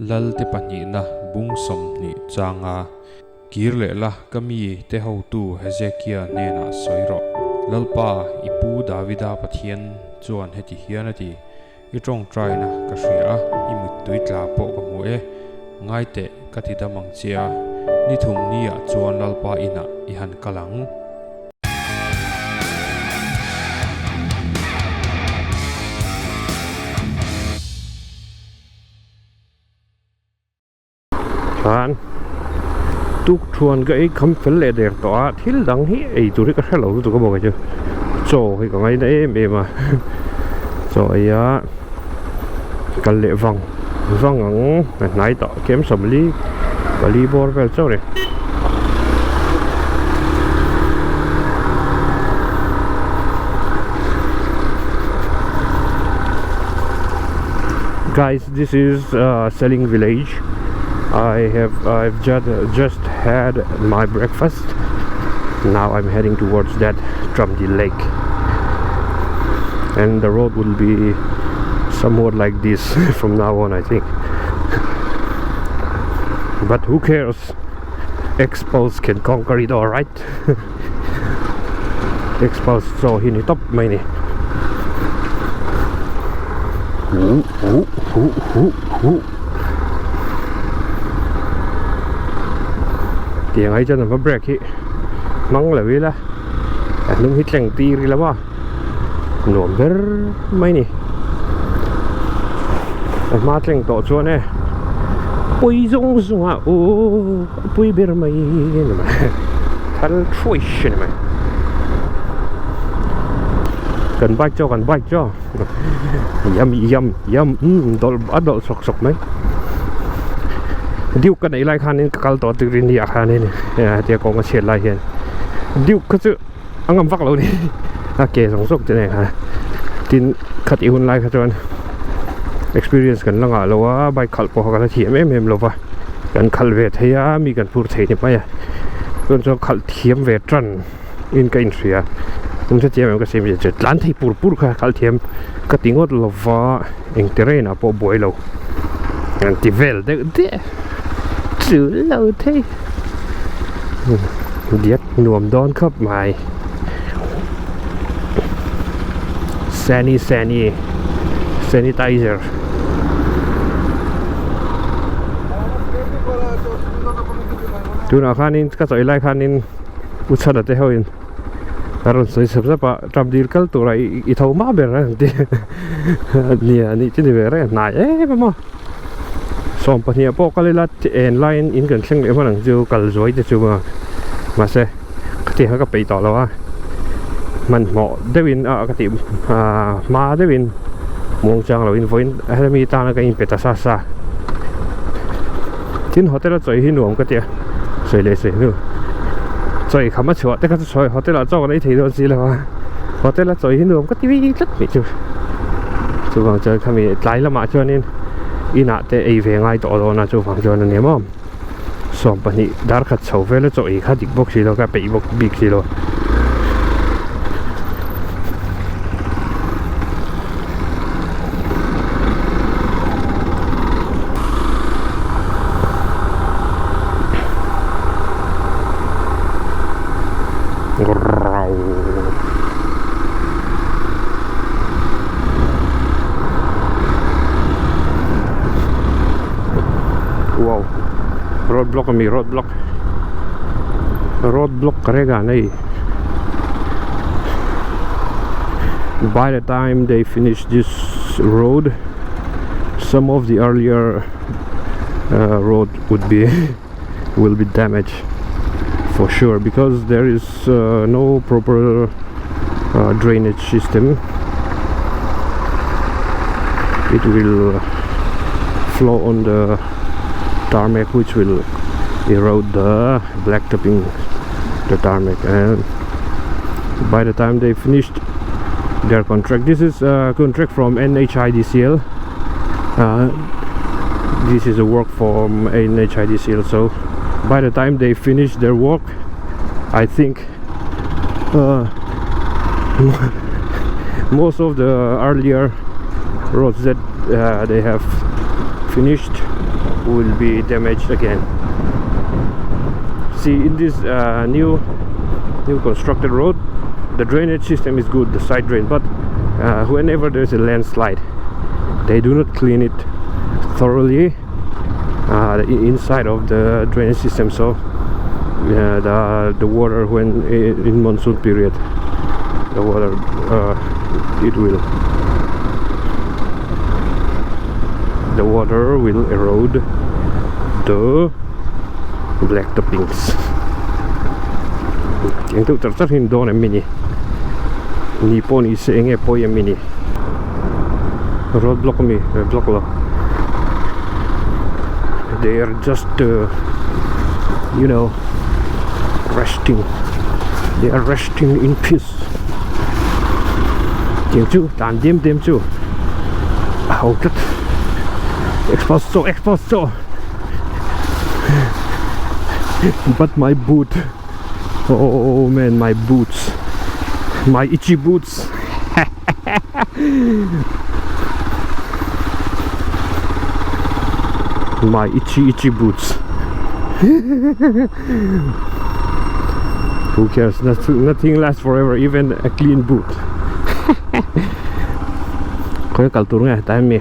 Lalte pahnihna bung 20 changa kir leh la ka mi te hotu Hezekia hnenah sawi rawh. Lalpa, i pu Davida Pathian chuan heti hian a ti, I tawngtaina ka hria a, i mittui tla pawh ka hmu e. Ngai teh, ka ti dam ang che a, ni thum niah chuan Lalpa inah i han kal ang. Chuan tuk thuan ka ei kham fel leh der tawh a thil dang hi ei tur hi ka hre lo lutuk a maw kei chu chaw hi ka ngaina em em a chaw ei a kal leh vang vang ang a hnai tawh kem sawmli pali bawr vel chauh a ni. Guys this is uh, Seling village I have I've just just had my breakfast now I'm heading towards that Tramdil lake and the road will be somewhat like this from now on I think but who cares Xpulse can conquer it all right Xpulse chaw hi ni tawp mai ni hu hu hu hu hu tiang ai chuan a brake hi hmang lo ila a hnung hi tleng tir ila maw nuam ber mai ni a hma tleng tawh chuan e pui zawng zawng a aw pui ber mai a ni mai thal thuai a ni mai kan bike chu kan bike chu yum yum yum umm dawlh a dawlh sawk sawk mai duke ka neih lai khanin ka kal tawh tirni ah khanin hetia kawng a chhiat lai hian duke kha chu a ngam vak lo ni a ke zawng zawk te nen khan tin khatih hun lai kha chuan experience kan la ngah lo a bike khalh pawh kha kan la thiam em em lo va kan khalh ve thei a mi kan phur thei ni mai a chuan chuan khalh thiam ve tan in ka inhria tum hre chiam em ka sim chu tlan thei pur pur kha khalh thiam ka ti ngawt lo va eng terrain ah pawh buai lo an ti vel deuh deuh chu lo thei. Diak nuam dawn khawp mai Sani Sani sanitizer tunah khanin ka chawih lai khanin u chhana te ho in a rawn sawi sap sap a tap dil kal tura i tho mah ber a ti nia anih chu ni ve reng a hnai em em a. 22 pawh kal ila en laiin in kan thleng leh hman ang chu kal zuai te chu maw mahse khatiang kha ka peih tawh lo a hmanhmawh deuhin ah ka tih ah hma deuhin muang chang loin vawiin hemi tana ka inpe ta sa sa tin hotel a chawi hi nuam ka ti a sawi leh sawi hnu chawi kham a chhuah te kha chu sawi hotel ah chaw kan ei thei dawn si lo a hotel a chawi hi nuam ka ti vi tlat mai chu chuvang chuan khami tlai lamah chuanin inah te ei ve ngai tawh dawn a chuvang chuan a ni maw 20 dar khat chho vel a chaw ei kha dik bawk si lo ka peih bawk bik si lo. Wow road block ami road block road block karega nei by the time they finish this road some of the earlier uh, road would be will be damaged for sure because there is uh, no proper uh, drainage system it will flow on the tarmac which will erode the blacktopping the tarmac and by the time they finished their contract this is a contract from NHIDCL uh, this is a work from NHIDCL so by the time they finish their work I think uh, most of the earlier roads that uh, they have finished will be damaged again. See, in this new constructed road, the drainage system is good, the side drain, but whenever there's a landslide, they do not clean it thoroughly, the inside of the drainage system. So the water, when in monsoon period, the water the water will erode the black toppings. Tiang deuh char char hi dawn em mini ni pawh ni se enge pawi em mini road block ami block lo. They are just you know, resting. They are resting in peace. Tiang chu tan diam diam chu a ho tlat. Expose chaw expose chaw but my boot, oh man, my boots, my itchy boots. My itchy itchy boots. Who cares? Nothing lasts forever, even a clean boot. Khawi kal tur nge hetah hian mi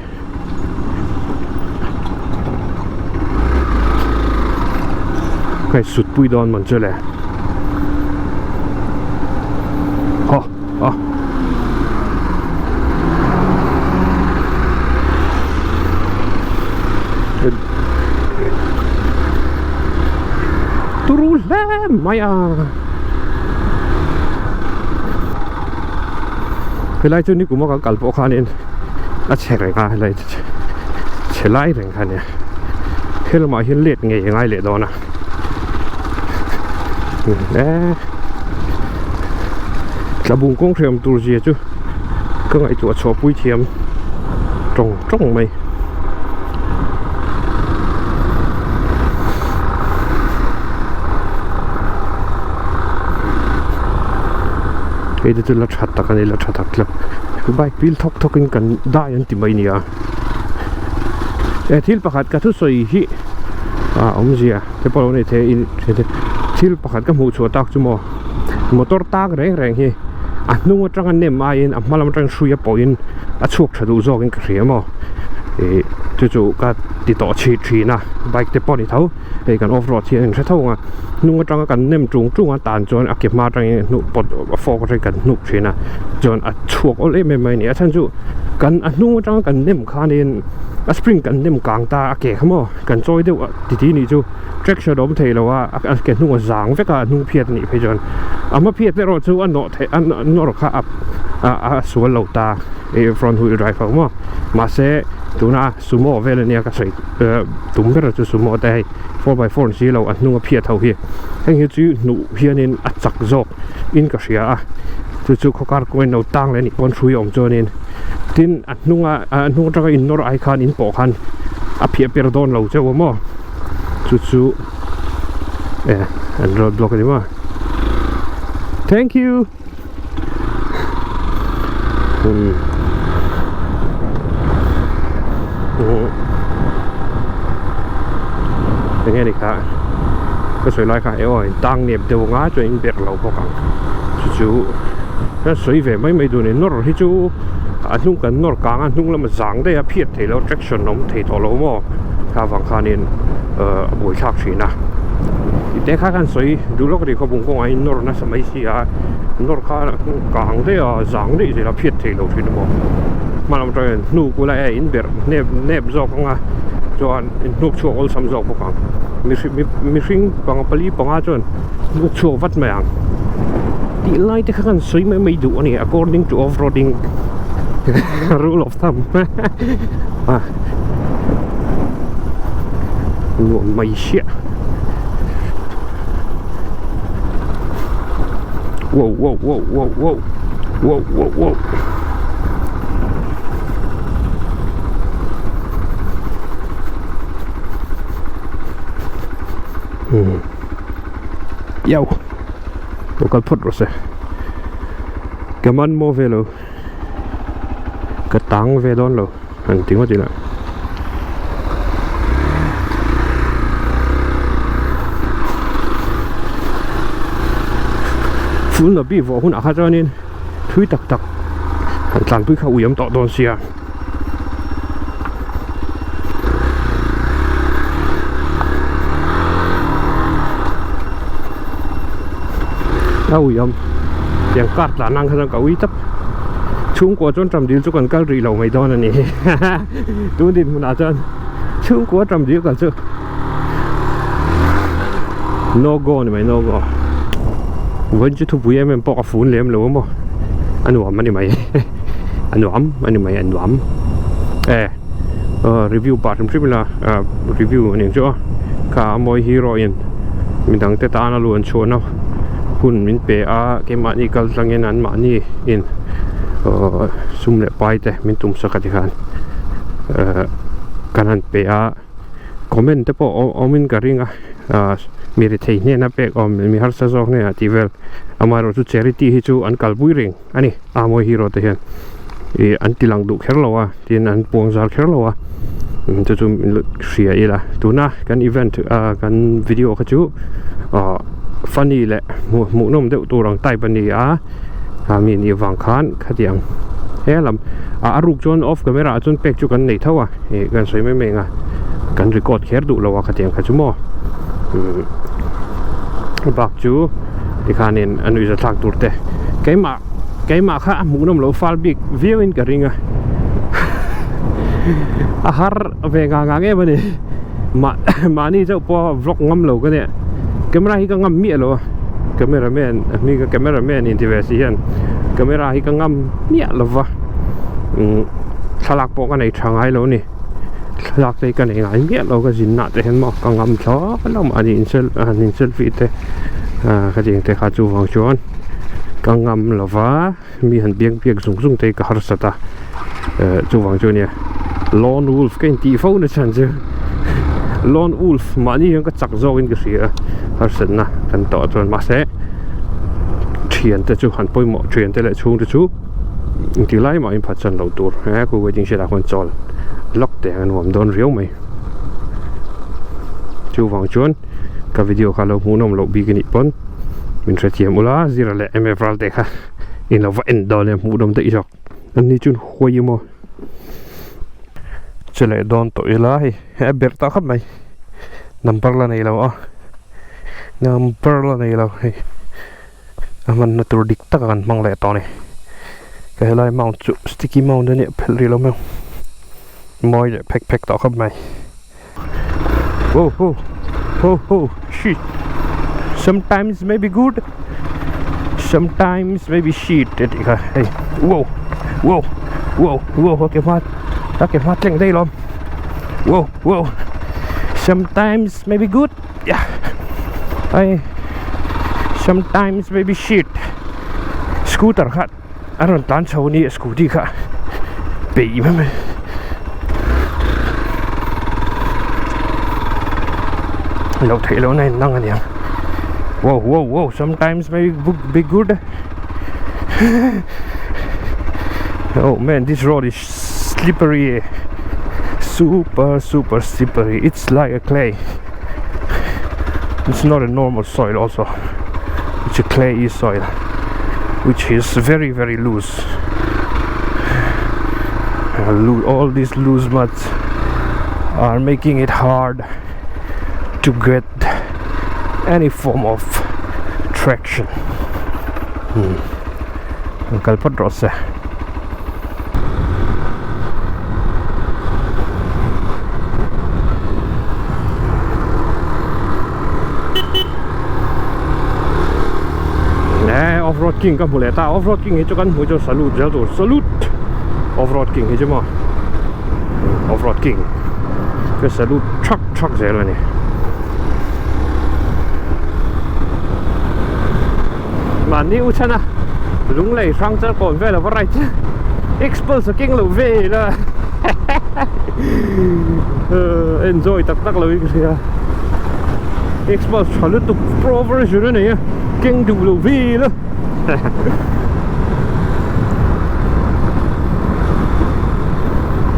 hei sut pui dawn man chu le haw haw turu hle mai a helai chu nikum a kan kal pawh khanin a chhe reng a helai chhe lai reng kha nia he lamah hian let ngei a ngai leh dawn a e tlabung kawng hriam tur zia chu ka ngaihtuah chhuah pui thiam tawng tawng mai. Hei te chu la tha tak a ni la tha tak tlat bike pil thawk thawk in kan dai an ti mai nia he thil pakhat ka thusawi hi a awmzia te pawh lo nei thei in thil pakhat ka hmuh chhuah tak chu maw motor tak reng reng hi a hnung atanga nem aiin a hma lam atangin hrui a pawhin a chhuak tha duh zawkin ka hria maw ih chu chu ka ti tawh chhi thin a bike te pawh a ni tho hei kan off road hian in hre tho ang a hnung atanga kan nem tung tung a tan chuan a ke hma atangin hnuh pawt a fork atangin kan hnuk thin a chuan a chhuak awl em em mai a ni a chhan chu kan a hnung atanga kan nem khanin a spring kan nem kang ta a ke kha maw kan chawi deuh a ti ti nih chu traction a awm thei lo a a ke hnung a zang vek a a hnung phiat a nih phei chuan a hma phiat erawh chu a nawh theih a nawr kha a a sual lo ta ih front wheel drive ho maw mahse tuna sumo vel ania ka sawi tum ber chu sumo te hei 4x4 ni si lo a hnung a phiat ho hi heng hi chu hnuh hianin a chak zawk in ka hria a chu chu khawkar kawngin lo tang leh a nih pawn hrui a awm chuanin tin a hnunga a hnung atanga in nawr ai khan in pawh khan a phiah per dawn lo chauh a maw chu chu e an road block a ni maw thank you um enge ni kha ka sawi lai kha e aw in tang nep deuh anga chuan in berh lo bawk ang chu chu ka sawi ve mai mai duh a ni nawr hi chu a hnung kan nawr kang a hnung lama zang daih a phiat thei lo traction a awm thei tawh lo maw kha vang khanin ahh a buaithlak thin a tih te kha khan sawi duh lawk a ni khawpung kawngah hian nawr nasa mai si a nawr kha kang daih a zang daih zel a phiat thei lo thin a maw hma lam atang hian hnuk ula e in berh nep nep zawk ang a chuan in hnuk chhuak awlsam zawk bawk ang mihring panga pali panga chuan hnuk chhuak vat mai ang tih lai te kha khan sawi mai mai duh a ni according to off roading rule of thumb a nuam mai hriah wow wow wow wow wow wow wow wow hmm yau lo kal phawt rawh se ka man maw ve lo ka tang ve dawn lo an ti ngawt ila. Full nabi vawh hunah kha chuanin thui tak tak han tlanpui kha ui awm tawh dawn sia. A ui awm tiang car tlan ang kha chuan ka ui tap chhungkua chuan ṭam dil chu kan kal rih lo mai dawn a ni tun dinhmunah chuan chhungkua ṭam dil kal chu no go ni mai no go vawiin chu thupui em em pawh ka fun lem lo a maw a nuam a ni mai a nuam a ni mai a nuam e review pah hrim hrim ila review a nih chu a kha a mawi hero in midang te tana luan chhuahna hun min pe a keimahni kal tlangin an mahni in sum leh pai te min tum sak a tikhan kan han pe a. Comment te pawh awmin ka ring a ah mi rethei hnena pek awm mi harsa zawk hnenah tih vel amaherawh chu charity hi chu an kalpui reng a ni a mawi hero te hian ih an ti lang duh kher lo a tin an puang zar kher lo a chu chu hria ila tuna kan event ah kan video kha chu ah funny leh hmuhnawm deuh tur ang type a ni a. a mi nih vang khan khatiang he lam ah a ruk chuan off camera ah chuan pek chu kan nei tho a ih kan sawi mai mai ang a kan record kher duh lo a khatiang kha chu maw umm bak chu tikhanin a nuihza thlak tur te keimah keimah kha a hmuh nawm loh fal bik viau in ka ring a a har ve ngang ngang em a ni mah mahni chauh pawh vlog ngam lo ka nia camera hi ka ngam miah lo a camera man mi ka camera man in ti ve si hian camera hi ka ngam miah lo va umm thlalak pawh ka nei tha ngai lo a ni thlalak te hi ka nei ngai miah lo ka zin nah te hian maw ka ngam thlawt lo mahni in sel han in selfie te ah ka tih ang te kha chuvang chuan ka ngam lo va. Mi han biak biak zung zung te hi ka harsat a eh chuvang chu ania lone wolf ka intih fo na chhan chu lone wolf mahni hian ka chak zawk in ka hria a harsatna kan tawh chuan mahse thian te chu han pawimawh thian te leh chhung te chu engti lai mah in phatsan loh tur he khu waiting shed ah khuan chawl lawk teh ang a nuam dawn riau mai chuvang chuan ka video kha lo hmuhnawm loh bik anih pawn. Min hrethiam ula zira leh mf ral te kha in lo va en dawn e hmuh dawm daih zawk an ni chuan huai emaw che leh dawn tawh ila hei a berh ta khawp mai number la nei lo a number la nei lo hei a hmanna tur dik tak a kan hmang leh tawh a ni ka helai mount chu sticky mount a nia phelh rih lo mai ang mawi leh phek phek tawh khawp mai. Ho ho ho ho shit sometimes may be good sometimes may be shit a tih kha hei wow wow wow wow a ke hma a ke hma tleng daih lawm wow wow sometimes may be good yeah ai sometimes may be shit scooter kha A rawn tlan chho a ni a scooty kha peih mai mai. Loh theih loh na in lang a niang. Wow wow wow sometimes may be good. Oh man this road is slippery. Super super slippery. It's like a clay. It's not a normal soil also. It's a clayey soil which is very very loose. All these loose muds are making it hard to get any form of traction. Hmm. Kal phawt rawh se. Eh, off road king ka hmu leh ta off road king hi chu kan hmu chu salute zel tur salute off road king hi chu maw off road king ka salute thak thak zel a ni mahni u chhan a lunglei hrang chal kawn vel a va right expulse a keng lo vel a enjoy tak tak lo in ka hria expulse tha lutuk pro version a nei a keng duh lo vel a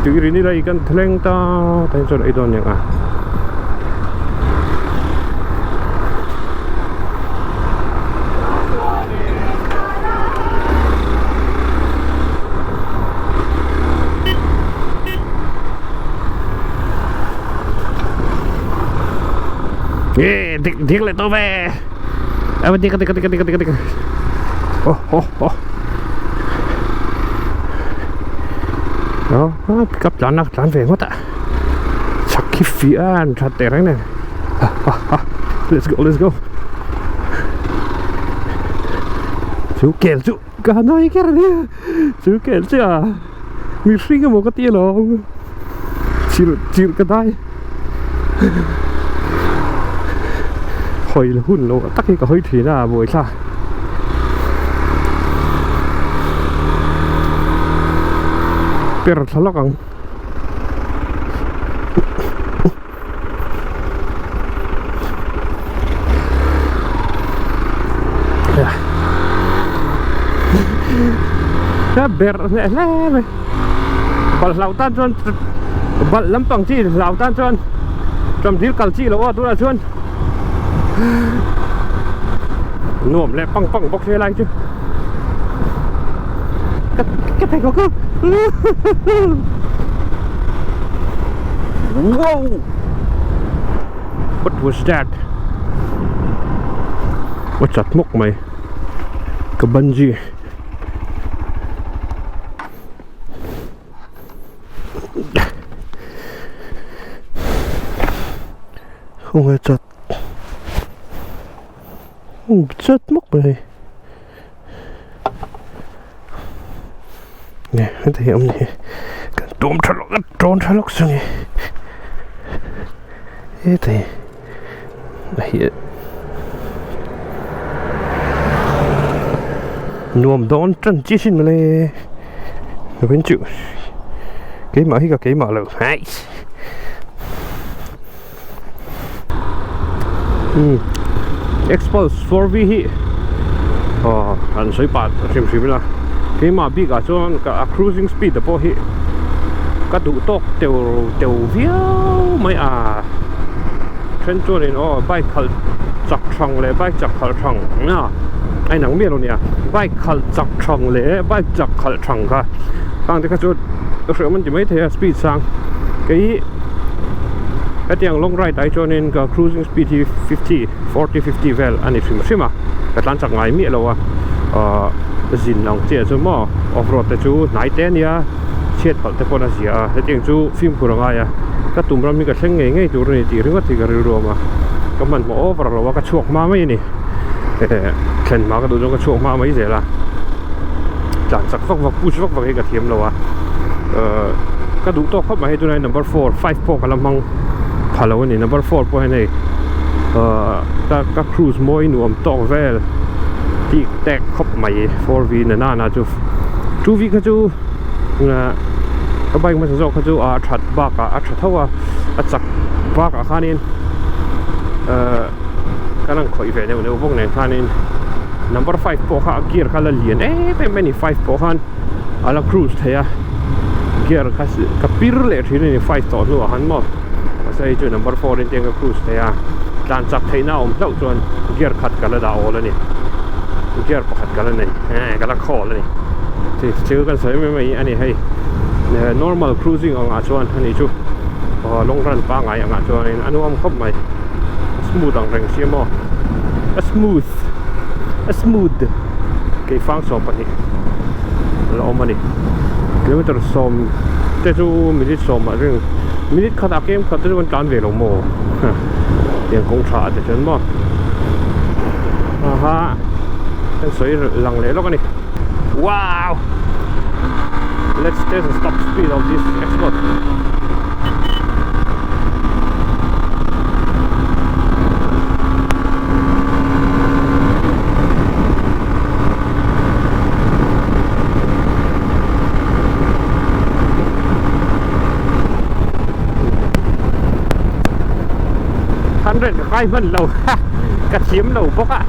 tui rin ila i kan thleng ta tah hian chuan ei dawn aniang a. Nge dik dik leh tawh ve a dik dik dik dik dik dik oh oh oh oh pick up tlan a tlan ve ngawt a chak khi fiah a an that teh reng nen let's go let's go chu kel chu ka han hawi ker a nia chu kel chu a mihring emaw ka ti alawm chirh chirh ka dai hawi hun lo tak hi ka hawi thin a buaithla per thla lawk ang. A ber hle hle mai bal hlau tan chuan bal lampang chi hlau tan chuan ṭamdil kal chi loh a tunah chuan nuam leh pang pang bawk helai chu ka ka thei khawk wow what was that a chat hmawk mai ka bungee Khawngaih chat chat hmawk mai hei nge heta hi awm ni kan tuam tha lawk a tawn tha lawk chu ni heta hi a hi nuam dawn tan chi sin mawle vawin chu keimah hi ka keimah lo hais. Xpulse 4V hi aw han sawi pah hrim hrim ila keimah bik ah chuan ka a cruising speed te pawh hi ka duh tawk teu teu viau mai a then chuanin aw bike khalh chak thang leh bike chak khalh thang a a inang miah lo nia bike khalh chak thang leh bike chak khalh thang kha khang te kha chu hreawm an ti maithei a speed sang kei. Hetiang long ride ah hi chuanin ka cruising speed hi 50 40 50 vel a ni hrim hrim a ka tlan chak ngai miah lo a ahh zin ang chiah chu maw off road te chu hnai te ania chhiat palh te pawn a zia a hetiang chu fimkhur a ngai a ka tum ram hi ka thleng ngei ngei tur a ni tih ringawt hi ka rilru awm a ka hmanhmawh over lo a ka chhuak hma mai a ni thlen hma ka duh chuan ka chhuak hma mai zel a tlan chak vak vak push vak vak hi ka thiam lo a ahh ka duh tawk khawp mai hei tunah hian number four five pawh ka la hmang pha lo a ni number four pawh hian hei ahh ka ka cruise mawi nuam tawk vel tih tek khawp mai four v na nana chu two v kha chu ah ka bike hmasa zawk kha chu a that bakah a tha tho a a chak bakah khanin ahh kan han khawih ve neuh neuh bawk nen khanin number five pawh kha a gear kha la lian em em a ni five pawh khan a la cruise thei a gear kha ka pir leh thin a ni five tawh hnuah khan maw mahse hei chu number four in tiang ka cruise thei a tlan chak theihna a awm hlauh chuan gear khat ka la dah awl a ni gear pakhat ka la nei eh ka la khawl a ni thil kan sawi mai mai a ni hei normal cruising angah chuan ani chu long run pangngai angah chuanin a nuam khawp mai. Smooth ang reng sia maw a smooth a smooth keifang 12 a la awm a ni kilometer sawm te chu minute sawm ah ring minute khat ah kem khat te chu kan tlan ve lo maw tiang kawng tha ah te chuan maw aha kan sawi lang leh lawk a ni wow let's test the top speed of this expert. Hundred ka kai hman lo ka thiam lo bawk a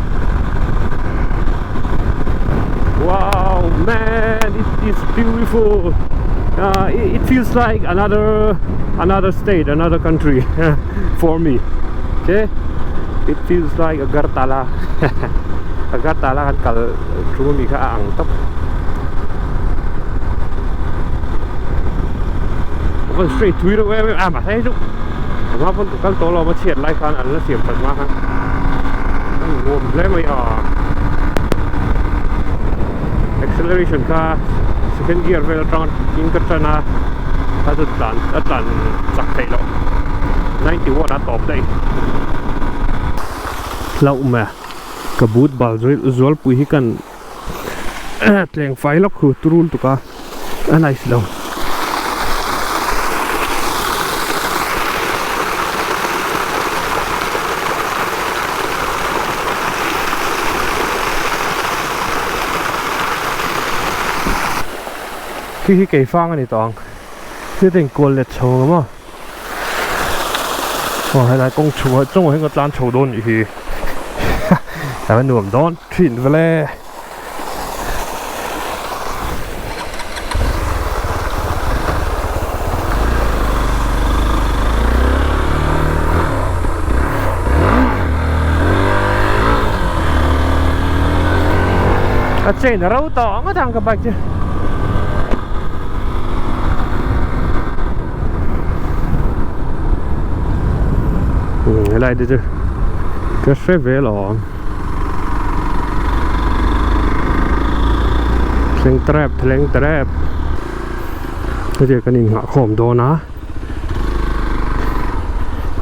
wow man it is beautiful uh, it, it feels like another another state another country for me okay it feels like Agartala Agartala kan kal thu mi kha a ang tawp van straight thui reuh em em a mahse hei chu A hma pawn ka kal tawh lo a chhiat lai khan an la siam that hma khan a nuam hle mai a. Acceleration kha second gear vel atang in ka tan a a chu tlan a tlan chak theih loh 91 a tawp daih. Hlauh mai a ka boot bal zualpui hi kan tleng fai lawk khu turul tuk a a nice lo. Khi hi keifang a ni tawh ang thil te inkual let chho ang maw aw helai kawng chhuah chungah hian ka tlan chho dawn nih hi a va nuam dawn thin vele. A chain a ro tawh ngawt ang ka bike chu. Helai te chu ka hre ve lo ang. Thleng trap thleng trap hetiang kan innghah khawm dawn a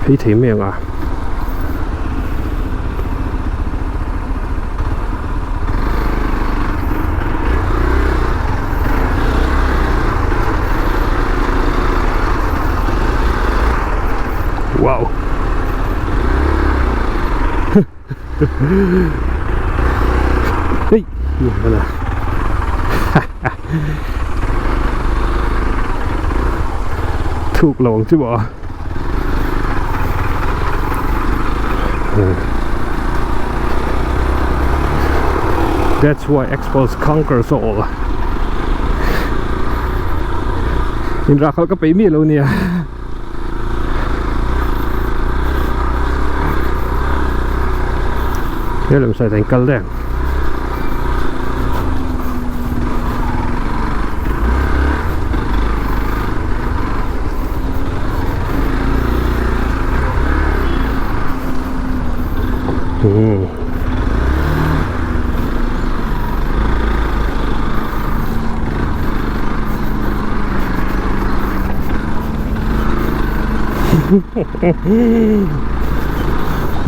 phei thei mai ang a. Wow. Hey, mana. Thuk lo ang chu maw. That's why Xpulse conquers all. In rakhal ka peih miah lo nia. He lam side ah in kal daih ang.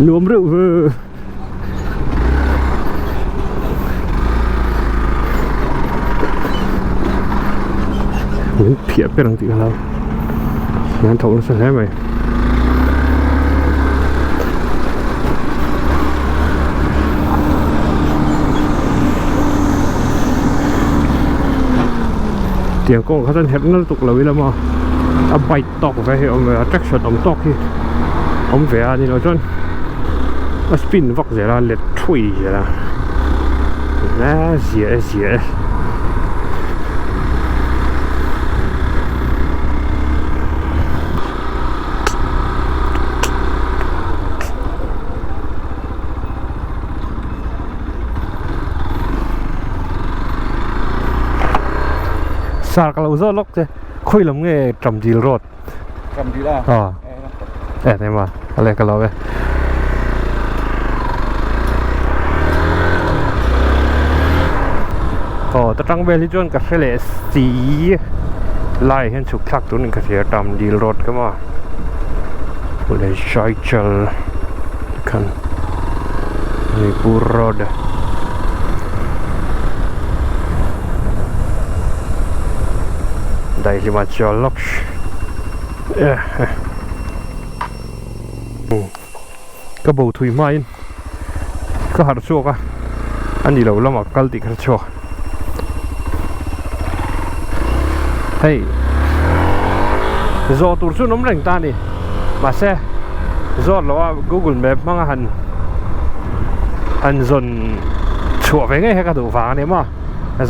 Nuam reuh ve. Min phiah ber ang tih ka hlau. Hian thawk nasa hle mai. Tiang kawng kha chuan herh nal tuk lo ila maw a bike tawk ve hi awm ve a traction awm tawk hi awm ve a ni lo chuan a spin vak zel a let thui zel a a zia e zia e. Sar ka lo zawt lawk che khawi lam nge Tramdil road Tramdil a aw eh nei ma ale ka lo e aw ta tang vel hi chuan ka hre leh si lai hian chhuk thlak tur in ka hria Tramdil road ka maw le Saichal khan Manipur road daihlim ah chuan lawk ka bo thui hmain ka harh chhuak a a ni lo lamah ka kal tih ka hre chhuak hei zawh tur chu an awm reng ta a ni mahse zawt loh a google map hmanga han han zawn chhuah ve ngei kha ka duh vang a ni maw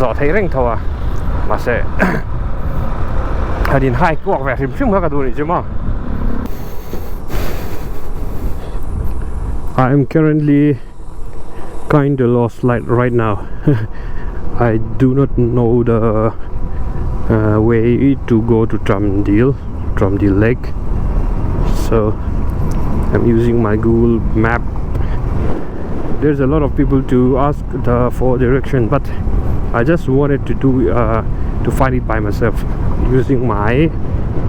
zawh theih reng tho a mahse han in hai kuak ve hrim hrim kha ka duh a nih chu maw. I am currently kinda lost light right now I do not know the uh, way to go to Tramdil Tramdil Lake. So I'm using my Google map. There's a lot of people to ask the for direction, but I just wanted to do to find it by myself using my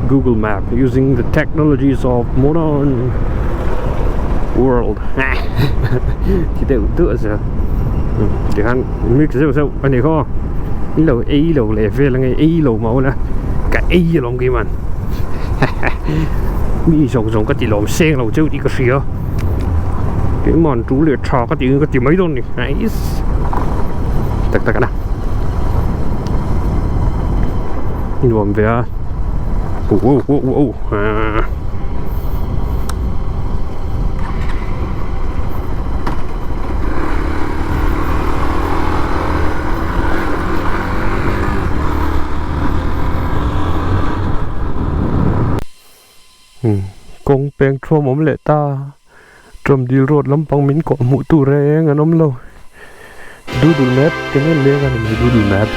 Google map, using the technologies of modern world. Ti deuh duah zel. Tikhan mix zeuh zeuh a ni khaw. In lo ei lo leh vel ange ei lo mah ula ka ei alawm keimah mi zawng zawng ka ti lawm seng lo cheu tih ka hria keimah an tul leh tha ka tih ka ti mai dawn ni nice tak tak ana nuam ve a oh oh oh oh ah. Kawng peng thuam awm leh ta Tawmdil road lampang min kawh hmuh tur reng an awm lo Doodle map te nge leng a ni mai Doodle map.